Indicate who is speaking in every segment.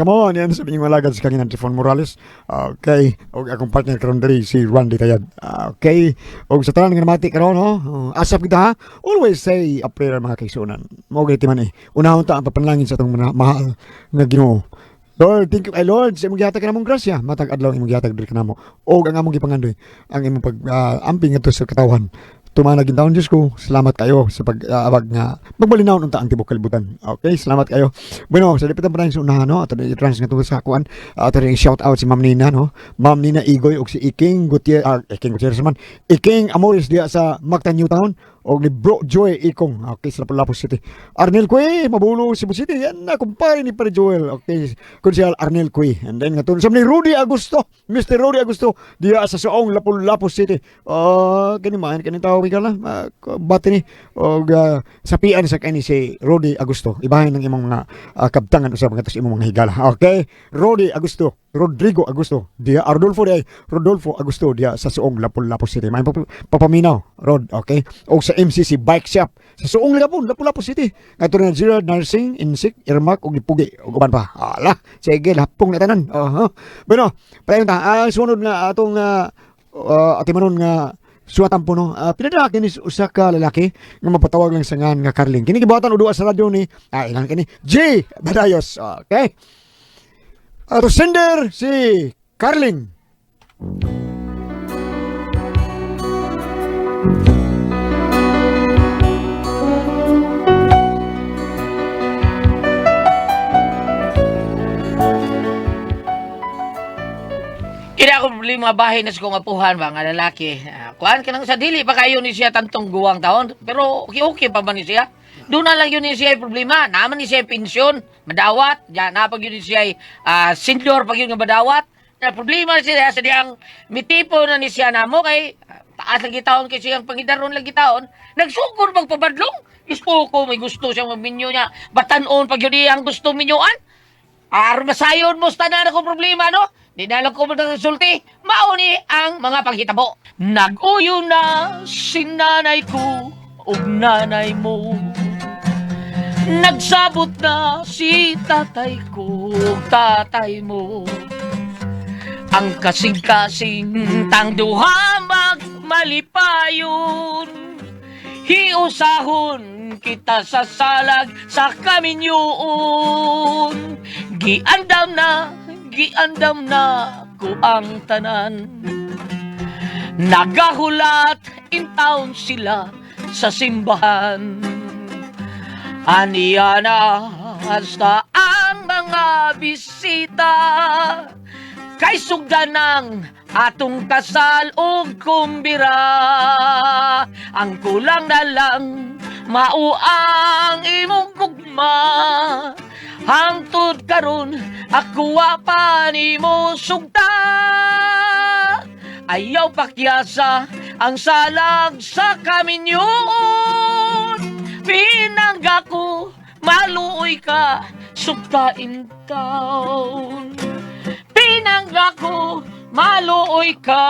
Speaker 1: Come on, yan sa inyong alagad sa kanginan Trifon Morales. Okay, og akong partner karon diri si Randy Tayad. Okay, og sa tanan nga namati karon no, asap kita ha. Always say a prayer mga kaigsuonan. Mao gyud man eh. Unahon ta ang papanalangin sa atong mahal nga Ginoo. Lord, thank you kay Lord sa imong gihatag kanamong grasya. Matag adlaw imong gihatag diri kanamo. Og ang among gipangandoy ang imong pag amping ngadto sa katawhan. Tumanag taon Diyos ko. Salamat kayo sa pag-abag nga magbalinaw unta ang tibok kalibutan. Okay, salamat kayo. Bueno, sa lipitan pa sa unahan no, ato na i-trans nga tungkol sa kuan. Ato rin shout out si Ma'am Nina no. Ma'am Nina Igoy og si Iking Gutierrez, Iking Gutierrez man. Iking Amores diya sa Mactan New Town og ni Bro Joy Ikong. Okay, sa Lapu-Lapu City. Arnel Cuy, Mabulo, Cebu City. Yan na kumpare ni Pare Joel. Okay, Konsyal Arnel Cuy. And then nga sa ni Rudy Agusto, Mr. Rudy Agusto diya sa Suong Lapu-Lapu City. Oh, kini man kini tao mi kala. Bati ni og sapian sa kani si Rudy Agusto. Ibahin ng imong mga kabtangan usab ngadto sa imong mga higala. Okay, Rudy Agusto, Rodrigo Agusto, diya Arnulfo diay, Rodolfo Agusto diya sa Suong Lapu-Lapu City. May papaminaw, Rod, okay? Og sa MCC Bike Shop sa Suong Lapun, Lapu-Lapu City. Ngadto na Gerald Nursing, Insik, Irmak og Nipugi ug uban pa. Ala, sige lapong na tanan. Aha. Bueno, padayon ta. Ang sunod nga atong atimanon nga suwatan po no. Pinadala kini usa ka lalaki nga mapatawag lang sa ngan nga Carling. Kini gibuhatan og duwa sa radyo ni ilan kini G Badayos. Okay. Ato sender si Carling.
Speaker 2: Kaya ako problema bahay na sa kong apuhan ba nga lalaki. Kuan ka nang sa dili pa kayo ni siya tantong guwang taon pero okay okay pa ba ni siya? Doon na lang yun ni siya ay problema. Naman ni siya ay pensyon, madawat. Diyan na pag yun ni siya ay senior pag yun nga madawat. Na problema siya sa diyang mitipo na ni siya namo kay taas lagi taon kay siyang pangidaron lagi taon. Nagsugod magpabadlong. Ispo ko may gusto siyang magminyo niya. Batanon pag yun ang gusto minyuan. Aron masayon mo sa tanan akong problema, no? Di na lang ko sulti. Mauni ang mga panghitabo. Nag-uyo na si nanay ko ug nanay mo. Nagsabot na si tatay ko ug tatay mo. Ang kasing-kasing tang duha magmalipayon. Hiusahon kita sa salag sa kaminyoon. Giandam na ko ang tanan. Nagahulat in town sila sa simbahan. Aniya na hasta ang mga bisita. Kay sugdanang atong kasal og kumbira. Ang kulang na lang mao ang imong gugma. Hangtod karon ako wa pa nimo sugta. Ayaw pakyasa ang salag sa kaminyoon. Pinangga ko maluoy ka sugta in town. Pinangga ko maluoy ka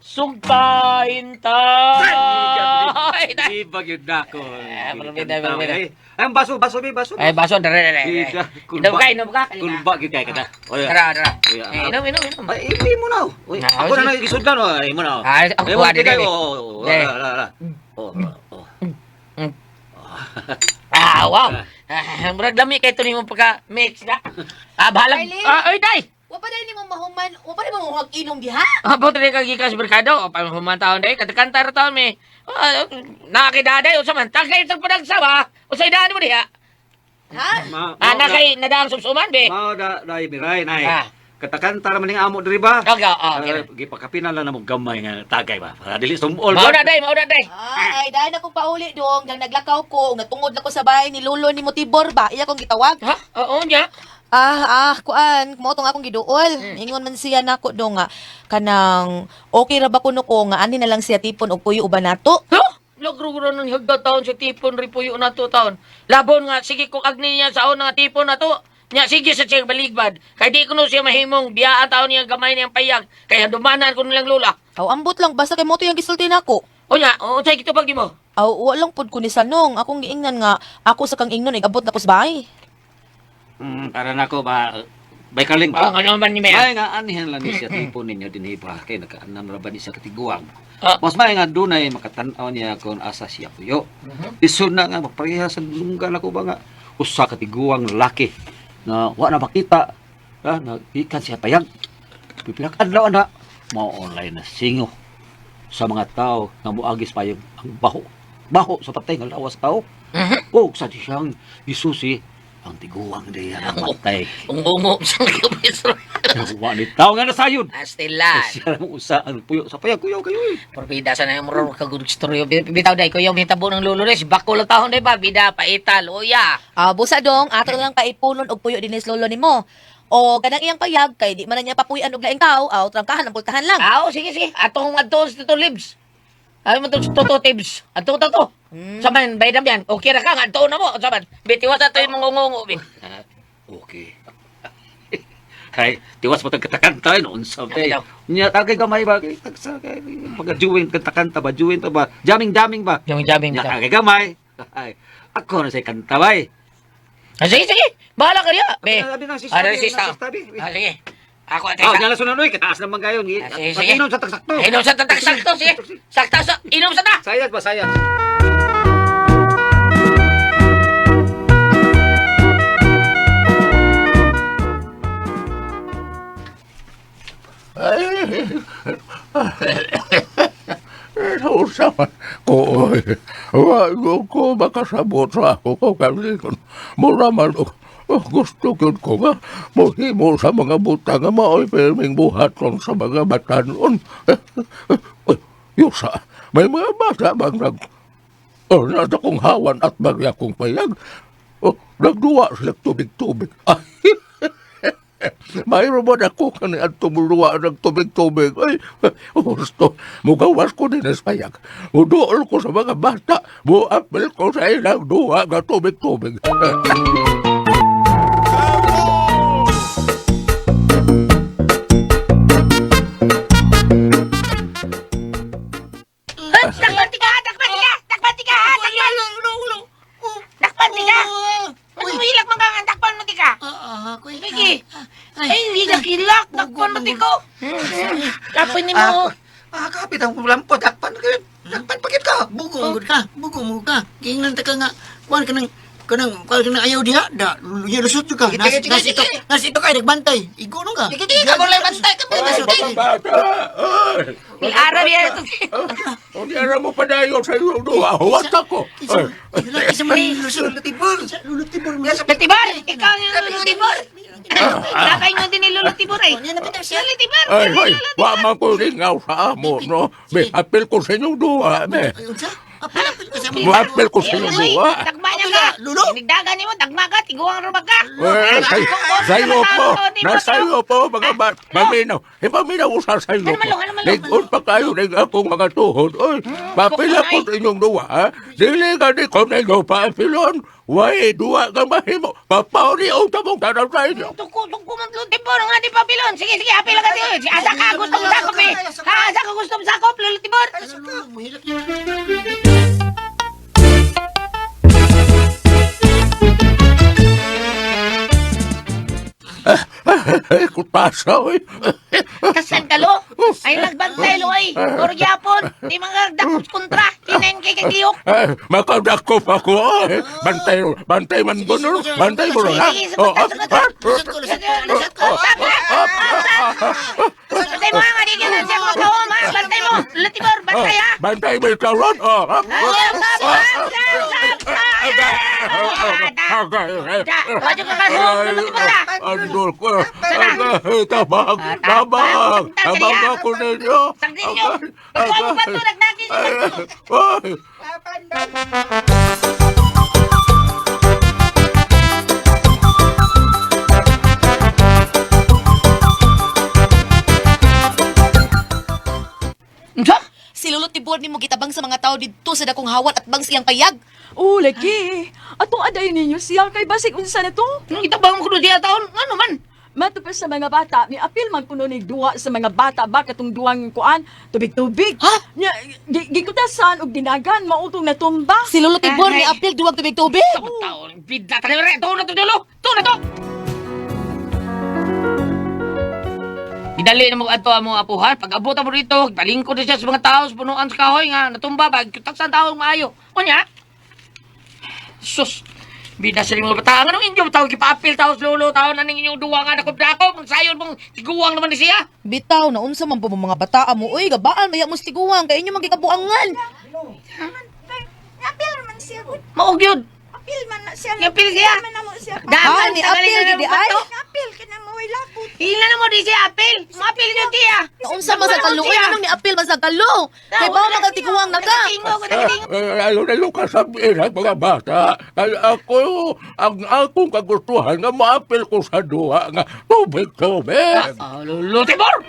Speaker 2: sugtain ta. Ay,
Speaker 3: Di ba gyud na ako.
Speaker 2: Malupit na.
Speaker 3: Ay, ang baso, baso, bi, baso.
Speaker 2: Ay, baso, dere, dere. Inom ka, inom ka.
Speaker 3: Kulba gyud kay kada. Oy.
Speaker 2: Tara, tara.
Speaker 3: Uy,
Speaker 2: Eh, inom, inom, inom.
Speaker 3: Ay, ibi mo na. Uy,
Speaker 2: Ah,
Speaker 3: ako na
Speaker 2: sige.
Speaker 3: nagisudlan oh. Ay, mo na.
Speaker 2: Ay, ako
Speaker 3: Ay, mo
Speaker 2: kuha din,
Speaker 3: kayo.
Speaker 2: eh.
Speaker 3: Oh,
Speaker 2: Eh.
Speaker 3: la, la, la. Oh, oh.
Speaker 2: Ah, wow. Murag lami kay ito nimo pagka-mix na. Ah, bahalag.
Speaker 4: Arlene?
Speaker 2: Ah, oy, day.
Speaker 4: Wa pa dahil nimo mahuman, wa pa nimo mahuhag inom diha.
Speaker 2: Ah, po dili ka gikas merkado. O, panghuman taon day. Katakanta ra taon mi. Ah, nakidaday unsa man. Tagay sa panagsawa. Unsay daan mo diha?
Speaker 4: Ha?
Speaker 2: Ah, nakay nadaang sumsuman be.
Speaker 3: Mao da dai miray nay.
Speaker 2: Ah.
Speaker 3: Katakanta ra man ning amo diri ba?
Speaker 2: Okay, oh, okay.
Speaker 3: Gipakapinan lang namo gamay nga tagay ba. Para dili sumol
Speaker 2: Mao na day, mao na day.
Speaker 4: Ah, ay dahil akong pauli dong, dahil naglakaw ko, natungod na ko sa bahay ni Lolo ni Motibor ba, iya kong gitawag.
Speaker 2: Ha? Oo niya.
Speaker 4: Kuan, mao tong akong giduol. Ingon man siya nako dong nga kanang okay ra ba kuno ko nga ani na lang siya tipon og puyo uban nato.
Speaker 2: Huh? Lagro ng hagda taon sa tipon ripuyo na to taon. Labon nga sige kung agni niya sa nga tipon na to. Nya sige sa siyang baligbad. Kay di ko no siya mahimong biyaan taon niya gamay niyang payag. Kay handumanan ko nilang lula.
Speaker 4: Aw ambot lang basta kay mo to yung gisulti nako.
Speaker 2: O nya, o unsay kitubag nimo?
Speaker 4: Aw wa lang pod ko ni sanong akong giingnan nga ako sa kang ingnon igabot na ko sa bahay.
Speaker 3: Para nako ba bay kaling
Speaker 2: Ah, ano man ni Mayor?
Speaker 3: May nga anihan lang ni siya tipo ninyo dinhi ba kay nakaanam ra ba ni siya katiguang.
Speaker 2: Ah.
Speaker 3: Mas may nga dunay makatan-aw niya kung asa siya puyo. Isun na nga magpareha sa lunggan ako ba nga usa ka tiguang lalaki na wa na makita ah, nagikan siya payag. Pipila ka adlaw na mao online na singo sa mga tao nga moagis payag ang baho. Baho sa patay nga lawas tao. O sa di siyang gisusi ang tiguang diya ang patay.
Speaker 2: Ungungo sa kapis.
Speaker 3: Wa ni tao nga nasayod.
Speaker 2: Astilan.
Speaker 3: Siya mo usa ang puyo sa payag kuyaw kayo eh.
Speaker 2: Porbida sa na yung murong kagud storyo. Bitaw day ko yung hitabo ng lolo res. Bako lang taon day ba? Bida, paital, uya.
Speaker 4: Ah, busa dong, ato na lang paipunon og puyo dinis lolo nimo. O kanang iyang payag kay di man na niya papuy-an og laing tao, aw trangkahan ang pultahan lang.
Speaker 2: Ah, oh, sige, sige. Atong adto sa Toto Libs. Ay mo to sa Toto Tibbs. Adto ta to. Sa man, bayad yan. Okay ra ka, adto na mo. Sa man, bitiwas ato yung mga ngungo. Bi.
Speaker 3: Ah, okay. Kay tiwas mo tag katakanta no unsa tay.
Speaker 2: Bitaw.
Speaker 3: Nya tagay gamay ba kay tagsa kay mga juwin katakanta ba juwin ta ba jamming jamming ba.
Speaker 2: Jaming jaming
Speaker 3: Nya
Speaker 2: bitaw.
Speaker 3: tagay gamay. Ay, ako na say kanta bay.
Speaker 2: Ah, sige, sige. Bahala ka niya. Be.
Speaker 3: Abi na si
Speaker 2: Ah,
Speaker 3: Stabi,
Speaker 2: resista.
Speaker 3: na si Stabi.
Speaker 2: Ah, sige. Ako at
Speaker 3: Ah, nya la sunoy kataas naman kayo.
Speaker 2: Ah, sige, sige.
Speaker 3: Inom sa tagsakto.
Speaker 2: Inom sa tatak-sakto. Sige. Sakta sa inom sa ta.
Speaker 3: Sayat ba sayat?
Speaker 5: Nausapan ko, oy. Wa ko makasabot sa ako ko kalikon. Mura man og oh, gusto gyud ko nga mohimo sa mga butang nga maoy pirming buhaton sa mga batanon. Uy, Yusa, may mga bata bang nag... Oh, nasa kong hawan at bagya kong payag. Oh, nagduwa sila tubig-tubig. Ay, mayroon ba ako kani at tumuluwa ng tubig-tubig? Ay, gusto, mugawas ko din sa payag. Muduol ko sa mga bata, muapil ko sa ilang duwa nga tubig-tubig.
Speaker 2: Takpan tika, takpan tika, takpan tika, takpan. Takpan tika. Ano mo hilak man kang takpan mo tika? Sige. Ay, hilak hilak, takpan mo tiko. Kapoy ni mo.
Speaker 6: Ah, kapit ang lampot. Dakpan ka. Dakpan pakit ka.
Speaker 7: Bugong gud ka, bugong mo ka. Giingnan ta ka nga kuan ka ng kanang kuan ka ng ayaw diha da. Luya lusot ka.
Speaker 6: Sige,
Speaker 7: Nas,
Speaker 6: sige,
Speaker 7: nas
Speaker 6: sige.
Speaker 7: ito, nas ito kay nagbantay. Igono ka.
Speaker 6: Sige, sige, kamo lang bantay. Kamo lang
Speaker 5: Ay,
Speaker 6: bantay.
Speaker 5: mga bata! Ay,
Speaker 2: Arab yan ito.
Speaker 5: unyara mo padayon sa iyong duwa. Huwag ako.
Speaker 7: Isa, isa man lusot.
Speaker 6: Lutibor.
Speaker 7: Lulutibor mo.
Speaker 2: Lutibor, ikaw yung lulutibor. Nakay nga din ni Lulutibor ay. Lulutibor,
Speaker 5: Ay, hoy, wa man ko ringaw sa amo, no? May apil ko sa inyong duwa, me.
Speaker 7: Ay, unsa? Apil apil ka sa mga.
Speaker 5: Muapil ko sa inyong duwa.
Speaker 2: Tagma niya ka.
Speaker 7: Lulo.
Speaker 2: Nigdagan nimo, tagma ka, tiguang rumag ka.
Speaker 5: Eh, sayo po, nasayo po, mga bat. Paminaw, ipaminaw usa sa iyo
Speaker 2: Ano
Speaker 5: po.
Speaker 2: man, ano man,
Speaker 5: Ligon pa kayo ng akong mga tuhod. Oy, papila ko sa inyong duwa, ha? Dili ka di ko ninyo paapilon. Way, duwa ka mahimo. Papauli ang tamong tanaw sa inyo.
Speaker 2: Tuko, tuko man Lulutibor nga di pabilon. Sige, sige, apil ka sige. Asa ka gusto mo sakop eh. Ha, asa ka gusto mo sakop, Lulutibor?
Speaker 5: Eh, kutasa, oy.
Speaker 2: Kasan ka lo? Ay nagbantay lo ay. Orgyapon, di mga dakos kontra. Hinain kay kagliyok.
Speaker 5: Eh, makadakop ako, oy. Bantay, bantay man ko, no? Bantay mo, ha?
Speaker 2: Sige,
Speaker 5: Oh,
Speaker 2: sagot,
Speaker 5: up,
Speaker 2: sagot,
Speaker 5: up.
Speaker 7: Lusot ko, lusot ko, lusot ko.
Speaker 2: Bantay mo nga, di ka na siya magkawam ha. Bantay mo, Lulutibor, bantay ha.
Speaker 5: Bantay mo ikaw ron, oh. Up,
Speaker 2: Sap, sap, sap, sap, sap. Wadyo ka kaso, Lulutibor ha.
Speaker 5: Andol ko. Tabang, tabang. Tabang ako ninyo.
Speaker 2: Sagdin nyo. Ikaw mo ba ito? Nagnakis ka ito.
Speaker 5: Ay,
Speaker 2: Unsa?
Speaker 4: Si Lolo Tibor nimo gitabang sa mga tao didto sa dakong hawan at bang siyang payag.
Speaker 8: Oh, lagi. Atong aday ninyo siya kay basig unsa na to?
Speaker 2: Nung itabang mo kuno diya taon, ano man?
Speaker 8: Mato pa sa mga bata, ni apil man kuno ni duwa sa mga bata ba katong duwang kuan, tubig-tubig.
Speaker 4: Ha?
Speaker 8: Nya gikutasan og dinagan mautong natumba.
Speaker 4: Si Lolo Tibor ni
Speaker 2: Ay.
Speaker 4: apil duwag tubig-tubig.
Speaker 2: Sa taon, bida ta na to na to dulo. To na to. Gidali na mo ato ang mga apuhan. Pag abot mo rito, palingkod na siya sa mga tao sa punuan sa kahoy nga natumba ba taksan tao maayo. Unya. Sus. Bida sa mga bata. Anong inyo tao gipaapil tao sa lolo tao na ning inyong duwa nga nakop-dakop. Ang sayon mong tiguang naman ni siya.
Speaker 4: Bitaw na unsa man po mo mga bataa mo uy, gabaan maya mo tiguang kay inyo magikabuangan.
Speaker 9: Apil man siya.
Speaker 2: Maog yun.
Speaker 9: Apil man na siya.
Speaker 2: Apil siya.
Speaker 9: Man na mo siya.
Speaker 4: Ah, ni apil gidi ay.
Speaker 9: Apil ka na mo ay lapot.
Speaker 2: Hila na mo di siya apil. Maapil nyo tiya.
Speaker 4: Naunsa man sa kalo uy, anong ni apil man sa kalo? Kay ba magkatiguang na ka?
Speaker 5: Ayaw na yung kasabihin ang mga bata. Ay ako, ang akong kagustuhan nga maapil ko sa duha nga tubig-tubig.
Speaker 2: Ah, Lolo Tibor!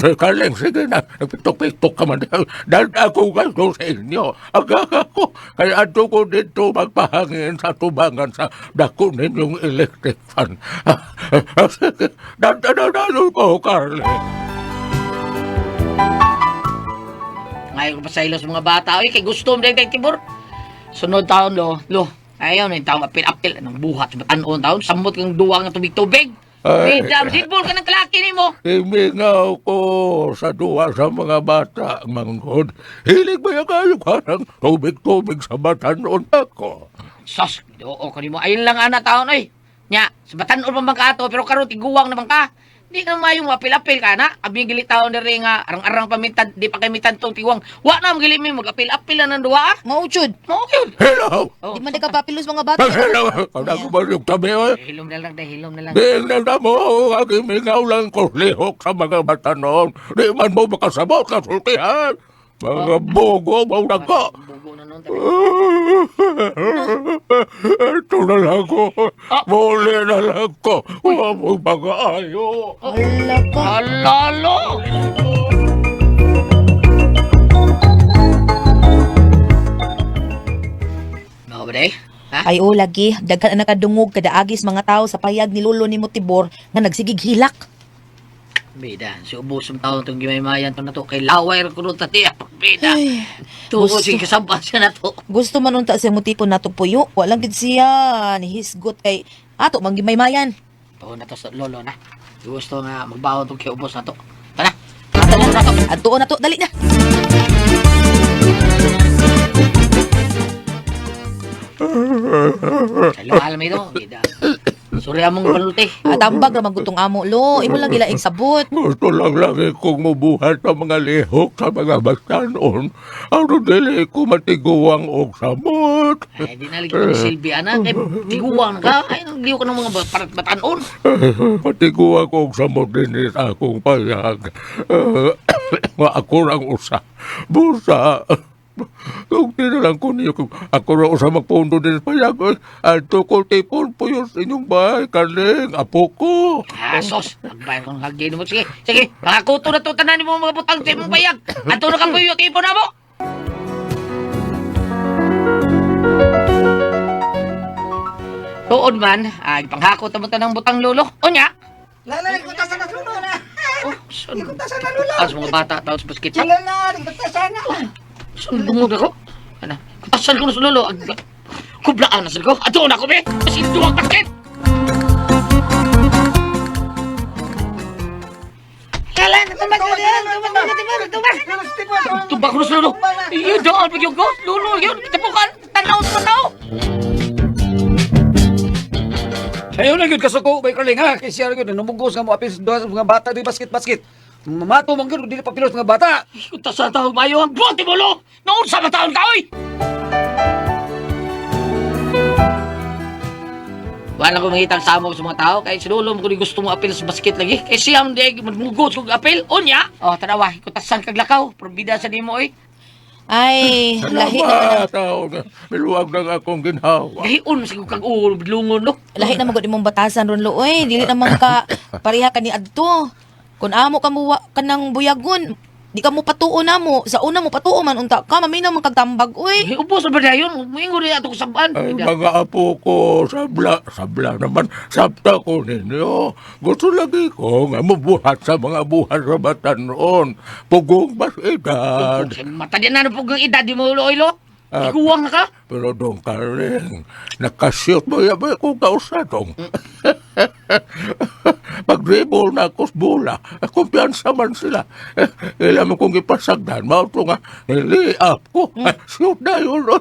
Speaker 5: Kaling, sige na, nagpitok-pitok ka man. Dahil ako ganito sa inyo. Ang ako, kaya ato ko dito magpahangin sa tubangan sa dako ninyong electric fan. Sige, dadalo ko, Carly.
Speaker 2: Ngayon ko pa sa ilo sa mga bata. Uy, kay gusto mo din Tibor. Sunod taon, lo. Lo, ayaw na yung taong apil-apil. Anong buhat sa batanon taon? Samot kang duwa nga tubig-tubig.
Speaker 5: Ay.
Speaker 2: Bida, sitbol ka ng kalaki ni mo.
Speaker 5: Imingaw ko sa duwa sa mga bata, manghod. Hilig ba yung kayo karang tubig-tubig sa batanon ako?
Speaker 2: Sos, oo ka nimo. Ayun lang ana taon, oy. Nya, sa batanon pa man ka ato, pero karon tiguang naman ka. Di ka maayong apil-apil ka na. Abi gili taon diri nga arang-arang pamintan, di pa kay mitan tong tiguang. Wa na magili mi mag-apil-apil na ng duwa. Ah.
Speaker 4: Mao jud.
Speaker 2: Mao gyud.
Speaker 5: Hello!
Speaker 2: Oh.
Speaker 4: Di man ka papilos mga bata.
Speaker 5: Hello! Kada ko ba yung tabi? Eh?
Speaker 2: Hilom na lang, dahil hilom na lang.
Speaker 5: Di na mo, ang imingaw lang ko lihok sa mga batanon. Di man mo makasabot sa sultihan. Mga bogo, mga ka.
Speaker 2: Bugo na nun.
Speaker 5: Ito na lang ko. Muli na lang ko. Huwag mong mga ayo.
Speaker 4: Hala ka.
Speaker 2: Alalo! Mao ba day? Ha?
Speaker 4: Ay o lagi, daghan ang nakadungog kadaagis mga tao sa payag ni Lolo ni Tibor nga nagsigig hilak.
Speaker 2: Bida, si ubos ang taon itong gimaymayan to na to. Kay laway ra kuno ta tiya. Bida.
Speaker 4: Ay,
Speaker 2: Tugo
Speaker 4: gusto.
Speaker 2: si kasampan siya na to.
Speaker 4: Gusto man unta siya mutipon nato puyo. Walang gid siya nihisgot kay ato man gimaymayan.
Speaker 2: Tuon na to sa lolo na. Gusto nga magbaon tong kay ubos na to. Tara.
Speaker 4: Tara na to. Adtuon na to, dali na.
Speaker 2: Sa lumal may to. Bida. Sorry among panulti.
Speaker 4: Atambag ra man gud tong amo lo. Imo lang gilaing sabot.
Speaker 5: Gusto lang lagi kong mubuhat sa mga lihok sa mga batanon. Aron dili ko matiguang og samot.
Speaker 2: Ay, di na lagi ko ni Silvia na. Kay tiguang na ka. Ay, nagliw ka ng mga batanon.
Speaker 5: Matiguang og samot din sa akong payag. Ako lang usa. Busa. Kung di na lang ko niyo, kung ako ra usa magpundo din sa payag. Adto ko tipon po yun sa inyong bahay, kaling, apo ko.
Speaker 2: Ah, sos. Agbayan ko ng hagay mo. Sige, sige. Makakuto na to. Tanan mo mga butang sa imong bayag. Ato na ka puyo. Tipo na mo. Tuod man, ay panghakot na mo tanang butang lolo. Unya.
Speaker 6: Lala, ikutasan na lulo na.
Speaker 2: Oh, son.
Speaker 6: Ikutasan na lulo.
Speaker 2: As mga bata taon sa basket.
Speaker 6: Sila na, ikutasan na.
Speaker 2: Son, dungog ako. Ano? Kutasan ko na sa lolo. Kublaan na sa ko. Ato na ko, be. Mas duwag basket. Kala, tumag ka diyan. Tumag ka diyan. Tumag. Tubak ko na sa lolo. Yun, doon. Pag yung ghost, lolo, yun. Tapukan. Tanaw sa tao.
Speaker 3: Ayaw na gyud kasuko bay Carling ha kay siya gyud namugos nga mo apil sa duha sa mga bata di basket basket. Mamato man gyud dili pa pilos mga bata.
Speaker 2: Kutasan tao, mayo ang buwag mo, lo. Noon sa mataon ka, oy. Wala ko mangitang samok sa mga tao kay si lolo mo kung gusto mo apil sa basket lagi. Kay siya mo di magmugos kog apil. Unya. Oh, tanawa, kutasan kag lakaw. Probida sa nimo oy.
Speaker 4: Ay, lahi na
Speaker 5: Salamat, taon. Miluwag ng akong ginhawa.
Speaker 2: Gahion sa kag ulo lungon no.
Speaker 4: lahi na magud imong batasan ron lo oy. Dili naman ka pareha kani adto. Kun amo ka mo kanang buyagon, Di ka mo patuo na mo. Sa una mo patuo man unta ka, maminaw man kag tambag uy.
Speaker 2: Eh, ubos na ba dayon? Muingon niya ato sabaan.
Speaker 5: Ay, mga apo ko, sabla, sabla naman, sabta ko ninyo. Gusto lagi ko nga mabuhat sa mga buhat sa batanon. Pugong mas edad.
Speaker 2: Mata din na pug ang edad di mo ulo ilo.
Speaker 5: Ah.
Speaker 2: Iguwang na ka.
Speaker 5: Pero dong ka rin, nakasyot mo yabay ko kausa dong. Pag-dribble na ako sa bola, kumpiyansa man sila. Eh, Ilan mo kong ipasagdan, mao to nga, niliap ko. Shoot na yun. Oh.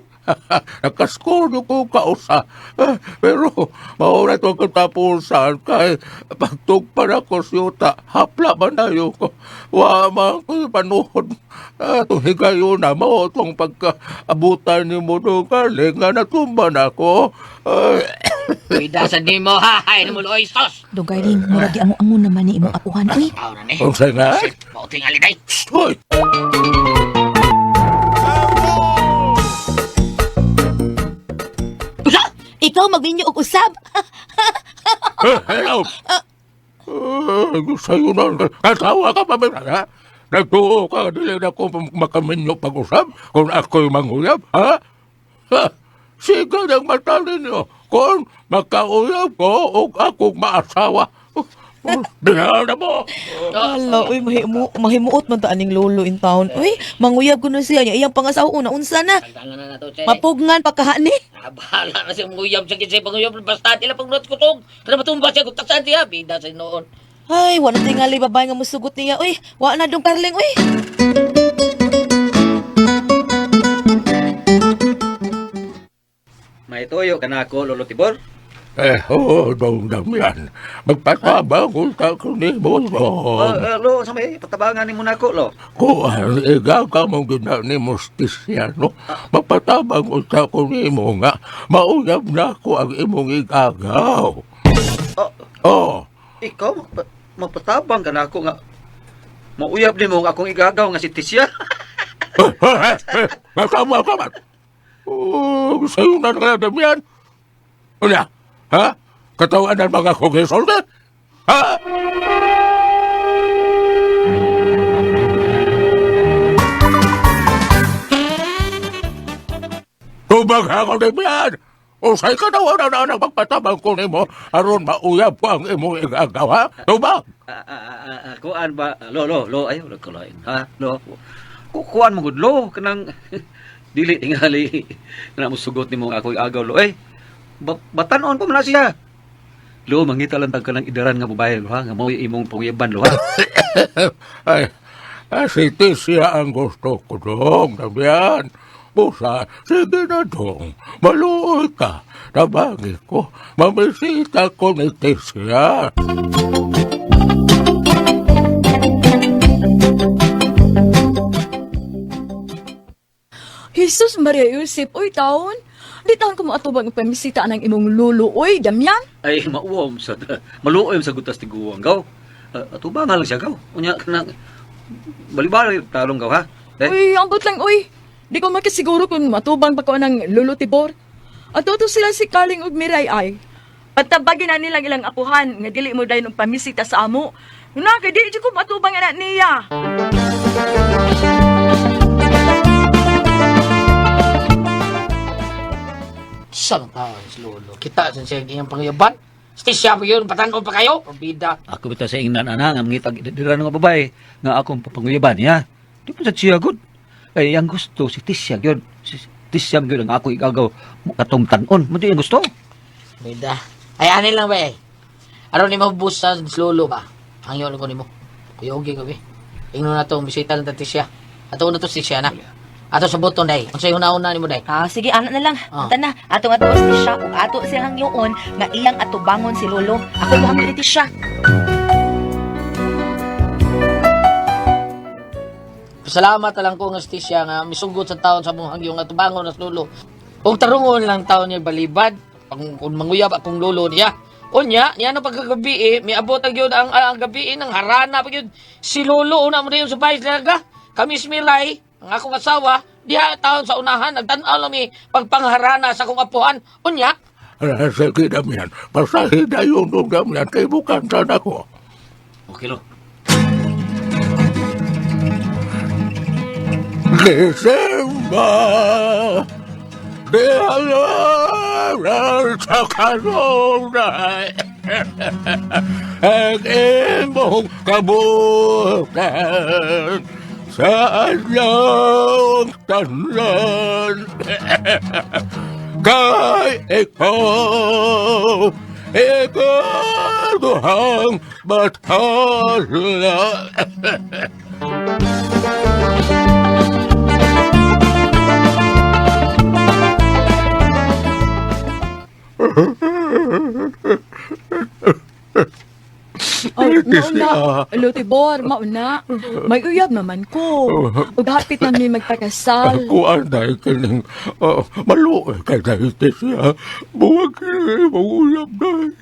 Speaker 5: Nakascore yung ko kausa. Eh, pero, maura ito ang katapusan kay pagtugpan ako siyuta, hapla man na yun ko. Wa man ko panuhod. Itong higayon na, mao itong pagkaabutan ni mo doon galing nga natumba na ako. Ay,
Speaker 2: Pweda sa nimo ha. Hay mo loy sos.
Speaker 4: Dong Garling, murag giango-ango naman ni imong apuhan uy.
Speaker 2: Tao na ni.
Speaker 5: Unsay nga?
Speaker 2: Mao tingali day.
Speaker 5: Hoy!
Speaker 2: Usa!
Speaker 4: Ikaw magminyo og usab.
Speaker 5: Eh, hello! Eh, sa'yo na, katawa ka pa ba, ha? Nagtuo ka, dili na ko makaminyo pag-usap kung ako'y manghuyab, ha? Ha? Sige ng mata ninyo kung makauyab ko o akong maasawa. Dinala na mo!
Speaker 4: Hala, uy, mahimuot man ta aning lolo in town. Uy, manguyab kuno siya niya iyang pangasawa una unsa na.
Speaker 2: Tangan na na to, Che.
Speaker 4: Mapugngan pagkahani.
Speaker 2: Ah, bahala na siya manguyab sa kinsay panguyab. Basta tila pag kusog. Kada matumba siya kung taksan siya. Bida sa noon.
Speaker 4: Ay, wala tingali babae nga musugot niya. Uy, wa na dong Carling, uy.
Speaker 3: May tuyo ka na ako, Lolo Tibor.
Speaker 5: Eh, oo, dong damian. Magpatabang ka ko ni mo, dong.
Speaker 3: Lo, sa may patabangan ni mo na ako, lo.
Speaker 5: Kuan, ikaw ka mong gina ni Mustisya, no? Mapatabang unta ko ni mo nga, mauyab na ko ang imong igagaw.
Speaker 3: Oh,
Speaker 5: Oh,
Speaker 3: ikaw, magpatabang ka na ako nga. Mauyab ni mo ang akong igagaw nga si Tisya.
Speaker 5: Matama ka man. Oh, sa'yo na nga damian. Una, ha? Katawan ng mga kongresolde? Ha? Tubag ako damian! Usay ka na wala na ang pagpatabang ko nimo aron mauyab ko ang imong igagaw, ha? Tubag!
Speaker 3: Kuan ba? Lo, lo, lo, ayaw, lo, kulain. Ha? Lo. Kuan mo gud lo kanang dili tingali na mo sugot nimo ang akong igagaw lo. Eh, batanon pa man na siya. Lo, mangita lang tag kanang idaran nga babae lo ha, nga mao imong panguyaban lo ha.
Speaker 5: Ay, si Tisya ang gusto ko dong, Damian. Busa, sige na dong, maluoy ka. Tabangi ko, mamisita ko ni Tisya.
Speaker 8: Jesus Maria Josep, uy taon. Di taon ko moatubang ang pamisita ng imong lolo, uy, Damian.
Speaker 3: Ay, mauom sa maluoy sa gutas tiguang gaw. Atubangan lang siya gaw. Unya kanang balibali talong gaw ha. Eh,
Speaker 8: Uy, ambot lang, uy. Di ko makasiguro kung matubang pa ko ng lolo Tibor. Ato to sila si Kaling ug Miray ay. Patabagin na nilang ilang apuhan nga dili mo dayon og pamisita sa amo. Na kay di jud ko matubang anak niya.
Speaker 2: Saan taon si Lolo? Kita sa siya iyang panguyaban. Stisya mo yun. Patanon pa kayo. Pabida.
Speaker 3: Ako bitaw sa ingnan ana nga mangitag idaran nga babae nga akong papanguyaban niya. Di pa sa siya gud. Ay ang gusto si Tisya gyud. Si Tisya gyud ang ako igagaw katong tan-on. Mo di ang gusto.
Speaker 2: Bida. Ay, ani lang ba eh. Aron ni mo sa lolo ba? Hangyon ko nimo. Kuyogi ko be. Ingnon na to, bisita lang ta siya. Ato na to si siya na. Ato sa buton day. Unsay una-una nimo day?
Speaker 4: Ah, sige, ana na lang.
Speaker 2: Ah.
Speaker 4: Ata na, atong ato si siya ug ato siya hangyoon nga iyang atubangon si lolo. Ako hangyo ni siya.
Speaker 2: Salamat na lang ko nga siya nga misugot sa taon sa mong hangyo nga tubangon na sa lolo. Ug tarungon lang taon niya balibad. Pag kung manguyab akong lolo niya. Unya, niya no pagkagabi eh, miabot ang gyud ang gabi eh, ng harana pa gyud. Si lolo una mo dayon sa bahay talaga. Kami si Milay, ang akong asawa, diha taon sa unahan nagtan-aw lang mi pagpangharana sa akong apuhan. Unya,
Speaker 5: Sige, Damian, basahin na yun dong, Damian, kay bukantan ako.
Speaker 3: Okay lo.
Speaker 5: Gisimba Di sa kanunay ang imong kabutan sa adlaw tanan kay ikaw ikaduhang bathala.
Speaker 8: Oh, mauna, Lotibor, mauna. May uyab naman ko. Ug hapit na mi magpakasal.
Speaker 5: Kuan dahil kining maluoy kay dahil siya. Buwag kini mangulap dahil.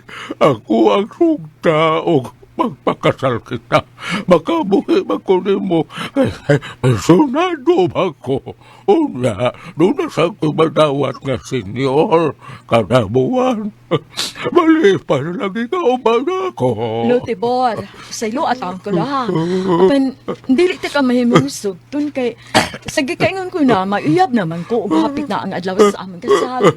Speaker 5: Ako ang sugta og magpakasal kita. Makabuhi ba ko nimo? Kay personado ba ko? Una, doon na sa ko madawat nga senyor. Kada buwan. Mali pa na lagi ka uban ako.
Speaker 8: Lotibor, saylo at ang ko la. Apan, dili ta ka mahimong sugton kay sa gikaingon ko na, may uyab naman ko ug hapit na ang adlaw sa among kasal.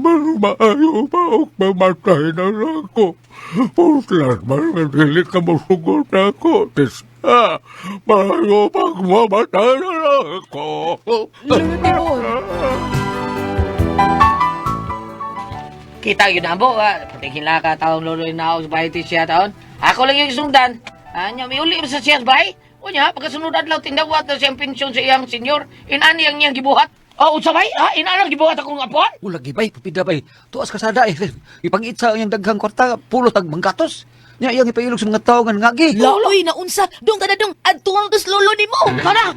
Speaker 5: Mas maayo pa og mamatay na lang ko. Putlan man nga dili ka mosugot ako. Tisa, maayo pag mamatay na lang ako.
Speaker 8: Lotibor,
Speaker 2: Kita yun na mo, ah. Pati ka taong lolo na ako sa bahay ti siya taon. Ako lang yung sundan. Anya, may uli sa siya sa bahay. Unya, pagkasunod adlaw, tindawat na siyang pensyon sa iyang senyor. Inani ang niyang gibuhat. Oh, unsa bay? Ha? Inani ang gibuhat akong apuan?
Speaker 3: Ula gibay, pupida bay. Tuas kasada eh. Ipangitsa ang iyang daghang kwarta, pulo tag manggatos. Nya iyang ipailog sa mga tao nga ngagi.
Speaker 4: Uy, naunsa. Dong kada dong, adtuang tos lolo nimo.
Speaker 2: Kana!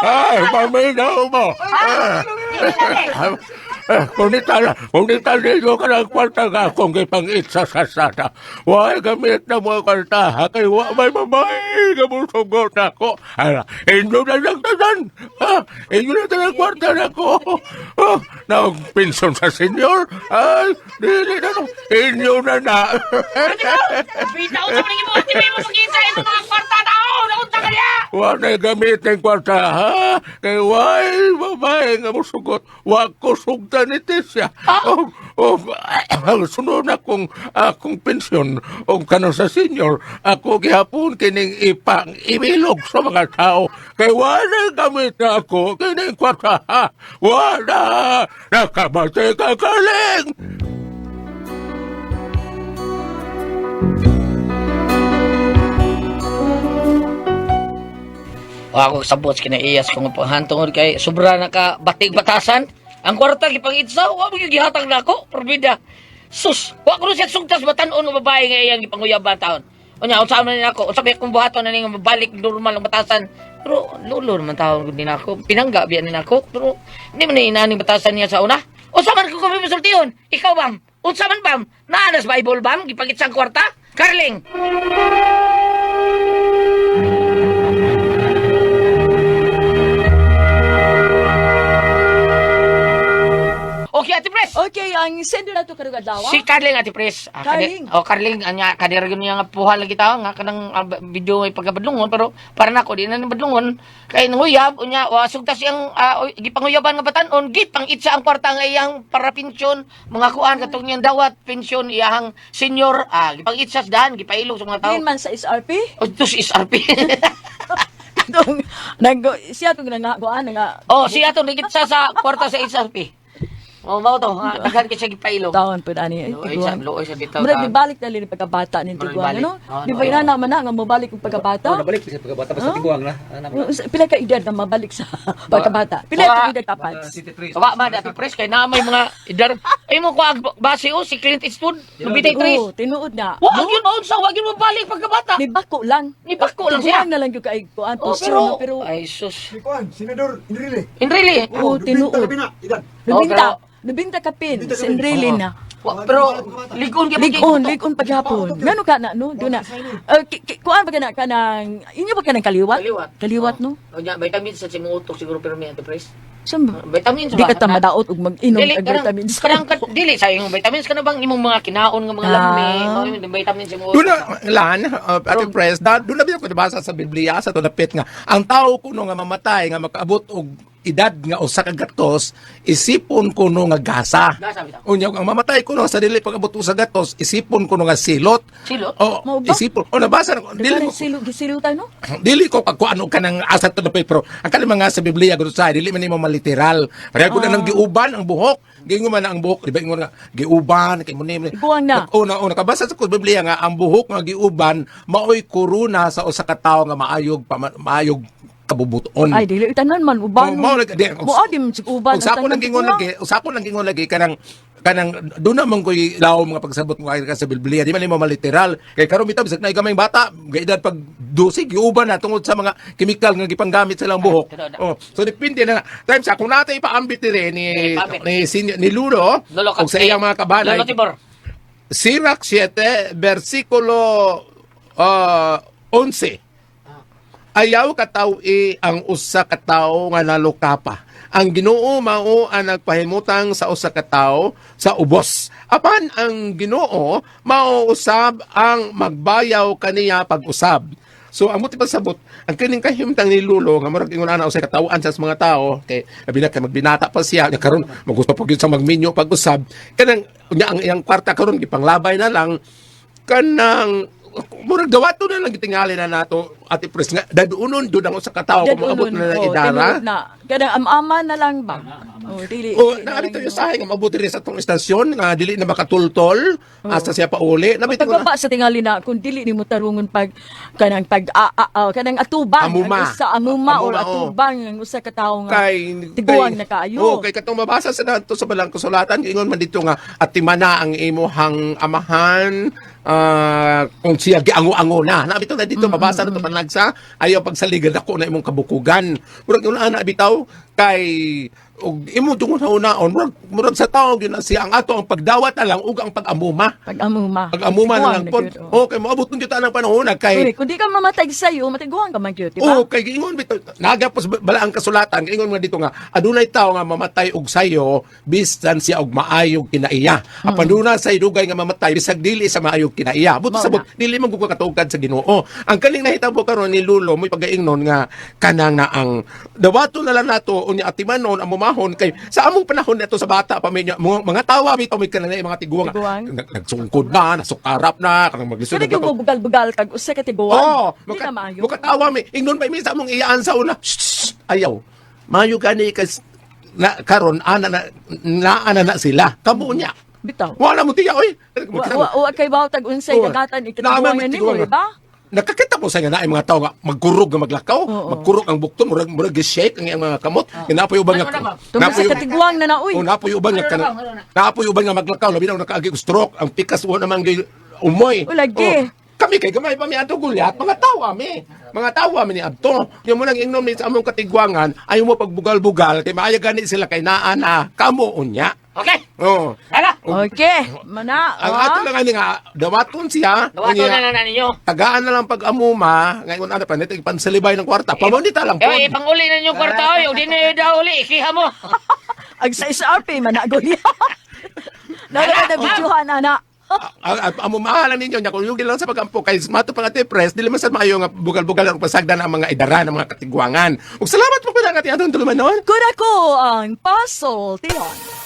Speaker 5: Ay, paminaw mo. Kunita na, kunita ninyo ka ng kwarta nga akong gipang-itsa sa sada. Why gamit na mo ang kwarta, ha? Kay wa may babae, gamusugot ako. Ara, inyo na lang tanan. Ha? Inyo na tanan kwarta na ko. Oh, nagpinson sa senyor. Ay, dili na to. Inyo na na.
Speaker 2: Bitaw sa mga gibuhat ni mo pag-isa ito mga kwarta tao! Naunta ka niya!
Speaker 5: Wa na gamit ang kwarta, ha? Kay why babae nga musugot. Wa ko sugta ni Tisya. Og, og, ang sunod na kong, akong pensyon og kanang sa senior, ako gihapon kining ipang ibilog sa mga tao. Kay wa na gamit na ako kining kwarta, ha? Wa na! Nakabate ka kaling!
Speaker 2: Wa ako sabot kinaiyas ko nga panghantungod kay sobra na ka batig batasan. Ang kwarta gipang-itsa, wa mo gyud gihatag nako, probida. Sus, wa ko siya sugtas batan-on nga babae nga iyang gipanguyaban taon. Unya, unsa man ni nako, unsa may akong buhaton na ning mabalik normal ang batasan. Pero lolo naman taon gud ni nako, pinangga biya ni nako, pero hindi man ni inaning batasan niya sa una. Unsa man ko kami masultihon? Ikaw bam? Unsa man bam? Naanas Bible bam? Gipangitsa ang kwarta? Carling! Okay, Ate Pres.
Speaker 8: Okay, ang sendo na to karong adlaw.
Speaker 2: Si Carling Ate Pres. Ah,
Speaker 8: Carling.
Speaker 2: Oh, Carling anya kadir gyud niya nga puha lagi tawo nga kanang video may pagkabadlungon pero para nako di na ni badlungon kay nanguyab unya wa sugtas siyang gipanguyaban nga batan-on gipang itsa ang kwarta nga iyang para pensyon mga kuan katong niyang dawat pensyon iyang senior gipang itsa sa dahan gipailog sa mga tao.
Speaker 8: Din man sa SRP.
Speaker 2: Oh, tos SRP.
Speaker 8: Katong nag siya tong nangakuan nga
Speaker 2: Oh, siya to nagitsa sa kwarta sa SRP. Oh, mao to. Daghan kay siya gipailog.
Speaker 8: taon pud ani ay,
Speaker 2: Luoy sa
Speaker 8: tiguang.
Speaker 2: luoy sa bitaw.
Speaker 8: Murag
Speaker 2: taon.
Speaker 8: mibalik na lini pagkabata ni
Speaker 2: Murag
Speaker 8: tiguang
Speaker 2: mibalik.
Speaker 8: ano?
Speaker 2: Oo,
Speaker 8: Di
Speaker 2: no,
Speaker 8: ba
Speaker 2: oo.
Speaker 8: ina naman na nga mobalik og pagkabata?
Speaker 3: Oh, nabalik sa pagkabata pa sa tiguang na. Ano na?
Speaker 8: Pila ka edad na mabalik sa pagkabata? Pila ka edad kapats?
Speaker 2: Wa man Ate Pres kay na may mga edar. Ay mo ko base oh si Clint Eastwood, 93.
Speaker 8: Oo, tinuod na.
Speaker 2: Wa gyud unsa, wa gyud mabalik pagkabata.
Speaker 8: Ni bako lang.
Speaker 2: Ni bako lang siya.
Speaker 8: Tiguang na lang gyud kay kuan
Speaker 2: Oh,
Speaker 8: posture
Speaker 2: pero,
Speaker 8: na, pero
Speaker 2: ay sus.
Speaker 1: Si Kuan, Senador Enrile.
Speaker 2: Enrile.
Speaker 8: Oo, tinuod.
Speaker 1: Edad.
Speaker 2: Oh,
Speaker 8: Nubinta, nubinta kapin
Speaker 1: Nubinta
Speaker 8: sa
Speaker 1: kapin.
Speaker 8: Enrile na.
Speaker 2: Pero ligon gyud.
Speaker 8: Ligon, ligon pagyapon. Ngano ka na no? Doon na. Kuan ba ka na kanang inyo ba kanang kaliwat?
Speaker 2: Kaliwat.
Speaker 8: Kaliwat no?
Speaker 2: O nya, vitamins sa imong utok siguro pero may anti-press.
Speaker 8: Saan ba?
Speaker 2: Vitamins
Speaker 8: Di
Speaker 2: ba?
Speaker 8: ka ta madaot og mag-inom
Speaker 2: Dili,
Speaker 8: og vitamins.
Speaker 2: kanang dili sa imong vitamins kana bang imong mga kinaon nga mga lami, mao yung vitamins imong
Speaker 10: Doon na, lan, Ate Pres, doon na ko nabasa sa Biblia sa tunapit nga, ang tao kuno nga mamatay, nga makaabot og edad nga usa ka gatos, isipon kuno nga gasa.
Speaker 2: Gasa, bitaw.
Speaker 10: Unya, ang mamatay kuno sa dili pag-abot usa gatos, isipon kuno nga silot.
Speaker 2: Silot?
Speaker 10: Oh,
Speaker 8: Mao ba?
Speaker 10: isipon. O nabasa na ko. Dili
Speaker 8: Dili
Speaker 10: ko
Speaker 8: silo gisilutan no?
Speaker 10: dili ko pagkuano ka ng asa to na pero ang kanang mga sa Biblia gud sa dili man nimo maliteral. Kaya gud nang giuban ang buhok, giingon man ang buhok, di ba ingon nga giuban kay mo ni.
Speaker 8: Iguang na.
Speaker 10: Una una kabasa sa Biblia nga ang buhok nga giuban maoy korona sa usa ka tawo nga maayog pa, maayog kabubuton.
Speaker 8: Ay dili tanan man uban.
Speaker 10: Oh, mao di,
Speaker 8: Mo di man sig uban.
Speaker 10: Usa ko
Speaker 8: ang
Speaker 10: nang
Speaker 8: tanan
Speaker 10: gingon
Speaker 8: tiguang.
Speaker 10: lagi, usa ko nang gingon lagi kanang kanang doon naman ko'y laom nga pagsabot mo ka sa Biblia, di man nimo maliteral. Kay karon bitaw bisag naay gamay bata, gaedad pag 12 giuban na tungod sa mga chemical nga gipanggamit sa ilang buhok.
Speaker 2: Ay,
Speaker 10: Oh, so depende na. Times sa kung natay ipaambit dire ni
Speaker 2: Eh, ipaambit.
Speaker 10: ni senior, ni Lulo
Speaker 2: Lolo
Speaker 10: og sa iyang mga kabanay.
Speaker 2: Lolo Tibor.
Speaker 10: Sirach 7 versikulo 11. Ayaw katawi ang usa ka tawo nga nalukapa. Ang Ginoo mao ang nagpahimutang sa usa ka tawo sa ubos. Apan ang Ginoo mao usab ang magbayaw kaniya pag-usab. So ang muti pagsabot, ang kining kahimtang ni Lulo nga murag ingon ana usay katawhan sa mga tao kay labi na kay magbinata pa siya nya karon magusto pa gyud sa magminyo pag-usab kanang nya ang iyang kwarta karon gipanglabay na lang kanang murag dawato na lang gitingali na nato, Ate Pres, nga dadunon doon ang usa ka tawo kung maabot na ng
Speaker 8: oh,
Speaker 10: idara.
Speaker 8: tinuod na. Kanang am-ama na lang ba? Oh, dili.
Speaker 10: O
Speaker 8: dili na
Speaker 10: naa
Speaker 8: lang
Speaker 10: dito
Speaker 8: yun.
Speaker 10: yung sahay nga mabuti rin sa atong istasyon nga dili na makatultol asa siya pauli na bitaw na
Speaker 8: Pagbaba sa tingali na kung dili nimo tarungon pag kanang pag kanang atubang
Speaker 10: Amuma.
Speaker 8: ang usa amuma or
Speaker 10: Amuma, oh.
Speaker 8: atubang ang usa ka tawo nga
Speaker 10: kay
Speaker 8: tiguang na kaayo.
Speaker 10: Oh, kay katong mabasa sa nato sa balang kasulatan ingon man dito nga atimana ang imuhang amahan, kung siya giango-ango na. Na bitaw na dito mabasa na to panagsa ayaw pagsaligan ako na imong kabukugan. Murag yun ana bitaw kay og imo tungon hunaon murag murag sa tawo gyud na siya ang ato ang pagdawat na lang ug ang pag-amuma.
Speaker 8: Pag amuma.
Speaker 10: Pag-amuma na
Speaker 8: Tiguang
Speaker 10: lang pod.
Speaker 8: gyud, oh.
Speaker 10: Oh, kay moabot gyud ta ng panahon na kay
Speaker 8: Kay, kung di ka mamatay sa'yo, matiguang ka man gyud, di ba?
Speaker 10: Oo, kay giingon bitaw naga po sa balaang kasulatan, giingon nga dito nga adunay tawo nga mamatay og sayo bisan siya og maayog kinaiya. Apan duna say dugay nga mamatay bisag dili sa maayog kinaiya. But
Speaker 8: Mao
Speaker 10: sabot
Speaker 8: na.
Speaker 10: dili man gud ka katugad sa Ginoo. Ang kaning nahitabo karon ni Lulo mo'y pagaingnon nga kanang na ang dawato na lang nato unya atimanon ang mumahon kay sa among panahon nato sa bata pa may mga tawa bitaw may kanang mga tiguang
Speaker 8: Tiguang.
Speaker 10: Nagsungkod na, nasukarap na, kanang maglisod
Speaker 8: Kaya
Speaker 10: na
Speaker 8: yung bugal-bugal kag usa ka tiguang.
Speaker 10: Oo,
Speaker 8: Di na maayo.
Speaker 10: mukatawa mi. Ingnon pa mi sa among iyaan sa una. Shh, shh, ayaw. Mayo gani kas na karon ana na naa na, na sila. Kamo niya.
Speaker 8: Bitaw.
Speaker 10: Wala mo tiya oy.
Speaker 8: Wa wa kay bawtag unsay
Speaker 10: Oo.
Speaker 8: dagatan
Speaker 10: Naa man
Speaker 8: ikatiguangan nimo,
Speaker 10: tiguang.
Speaker 8: di ba?
Speaker 10: Nakakita po sa nga na mga tao nga magkurog nga maglakaw,
Speaker 8: Oo.
Speaker 10: magkurog ang bukton, murag murag gi-shake ang iyang mga kamot. Oh. Napoy uban nga.
Speaker 2: Ano na ba?
Speaker 8: Tungod sa katiguang na na uy.
Speaker 10: Oh, napoy uban nga
Speaker 2: Ano na
Speaker 10: kana.
Speaker 2: ba? Ano na?
Speaker 10: Napoy uban nga maglakaw, labi na nakaagi og stroke, ang pikas wa naman gyud umoy.
Speaker 8: O, lagi.
Speaker 10: Oh, kami kay gamay pa mi ato gulyat, mga tawa mi. Mga tawa mi ni adto. Yung mo nang ingnom ni sa among katigwangan, ayaw mo pagbugal-bugal kay maayo gani sila kay naa na kamo unya.
Speaker 2: Okay.
Speaker 10: Oh.
Speaker 2: Hala.
Speaker 8: Okay, mana.
Speaker 10: Ang ato lang ani nga dawaton siya.
Speaker 2: Dawaton
Speaker 10: unya,
Speaker 2: na lang na ninyo.
Speaker 10: Tagaan na lang pag-amuma, ngayon ana pa nito ipansalibay ng kwarta. Pamunita lang po.
Speaker 2: Eh, ipanguli na ninyo kwarta oy. O di na daw uli, ikiha mo.
Speaker 8: Ag sa SRP man na gulya. Nalaman na videohan ana.
Speaker 10: Amumahalan ninyo nya kung yugi lang sa pagampo kay mato pa nga te press dili man sad maayo nga bugal-bugal ang pasagdan ang mga idara ng mga katigwangan. Ug salamat po pud ang ating atong tulumanon.
Speaker 8: Kun ako ang Puzzle Tion.